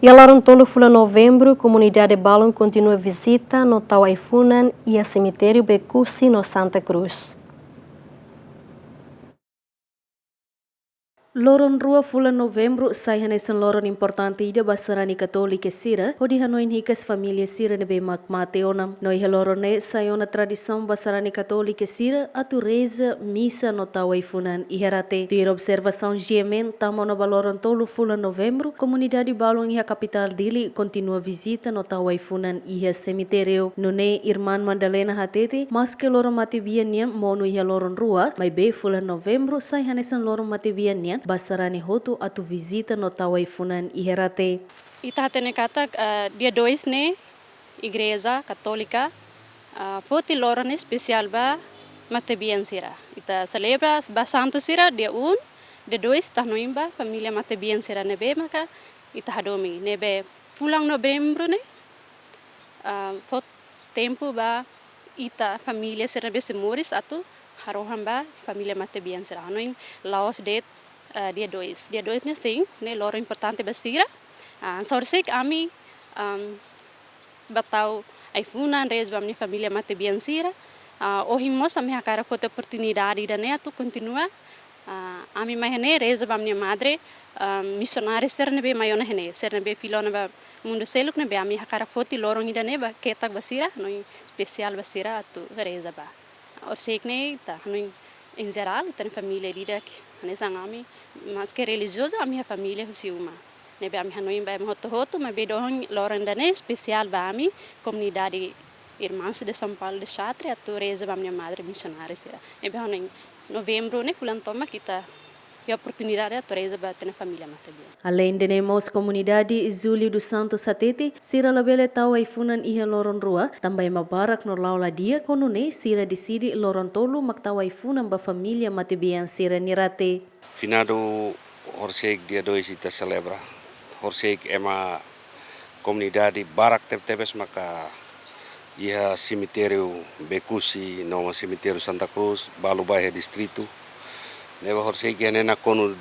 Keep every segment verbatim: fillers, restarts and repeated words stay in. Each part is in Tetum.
Iha loron tolu fulan Novembru, komunidade balun kontinua vizita no tau ai-funan iha semitériu Becusse no Santa Cruz. Loron rua fulan Novembru sai hanesan loron importante ida ba sarani katólika sira, hodi hanoin hikas família sira ne'ebé mak mate ona. No iha loron ne'e sai ona tradisaun ba sarani katólika sira atu reza, misa no tau ai-funan iha rate. Tuir observasaun G M N, tama ona ba loron tolu fulan Novembru, komunidade balun iha kapitál Dili kontinua vizita no tau ai-funan iha semitériu. Nune'e irmán Madalena hatete, maske loron matebian nian monu iha loron rua, maibé fulan Novembru sai hanesan loron matebian nian ba sarani hotu atu vizita no tau ai-funan iha rate. Ita hatene katak, eh, dia dois ne'e, Igreja Katólika, ah, foti loron ne'e espesiál ba matebian sira. Ita selebra ba santu sira dia um, dia dois ita hanoin ba família matebian sira ne'ebé maka ita hadomi. Ne'ebé fulan Novembru ne'e, ah, fó tempu ba ita família sira ne'ebé sei moris atu harohan ba família matebian sira. Hanoin la'ós de'it, eh, dia dois. Dia dois ne'e sin, ne'e loron importante ba sira. Ah, só sei ami, am, ba tau ai-funan, reza ba ami-nia família matebian sira. Ah, ohin mós ami hakarak foti oportunidade ida-ne'e atu kontinua. Ah, ami mai iha ne'e reza ba ami-nia madre, am, misionáriu sira ne'ebé mai ona iha ne'e, sira ne'ebé fila ona ba mundu seluk ne'ebé ami hakarak foti loron ida-ne'e ba ketak ba sira, no espesiál ba sira atu reza ba. Horisehik ne'e ita hanoin em geral, ita-nia família ida ke, hanesan ami, maske relijiozu, ami iha família husi uma. Ne'ebé ami hanoin ba ema hotu-hotu, maibé dohan loron ida-ne'e espesiál ba ami, komunidade Irmãs de São Paulo de Chartres, atu reza ba ami-nia madre misionária sira. Ne'ebé hanoin Novembru ne'e fulan tomak ita iha oportunidade atu reza ba ita-nia família matebian. Alende ne'e mós komunidade Júlio dos Santos hatete, sira labele tau ai-funan iha loron rua, tanba ema barak no la'o la di'ak, ho nune'e sira deside loron tolu mak tau ai-funan ba família matebian sira-nia rate. Finadu horisehik dia dois ita selebra. Horisehik ema komunidade barak tebetebes maka iha semitériu Becusse no semitériu Santa Cruz, balu ba iha distritu. Ne'ebé horisehik iha ne'e nakonu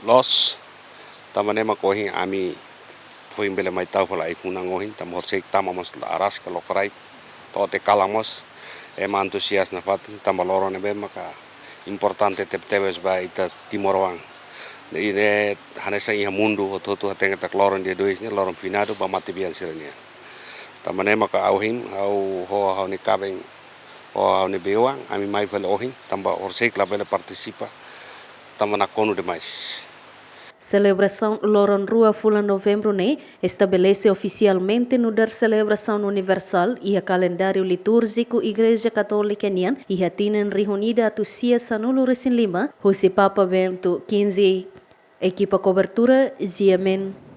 loos, tanba ne'e mak ohin ami foin bele mai tau fali ai-funan ohin, tanba horisehik tama mós la araska, lokraik, to'o tiha kalan mós, ema antuzias nafatin, tanba loron ne'ebé maka importante tebetebes ba ita timoroan. Ne'e, ne'e hanesan iha mundu hotu-hotu hatene katak loron dia dois ne'e loron finadu ba matebian sira-nian. Tanba ne'e maka ohin ha'u ho ha'u-nia kaben, ho ha'u-nia bei-oan, ami mai fali ohin, tanba horisehik labele partisipa, tanba nakonu demais. Selebrasaun loron rua fulan Novembru ne'e estabelese ofisialmente nu'udar selebrasaun universál iha kalendáriu litúrjiku Igreja Katólika nian iha tinan rihun ida atus sia sanulu-resin-lima, husi Papa Bento quinze. Ekipa kobertura, G M N.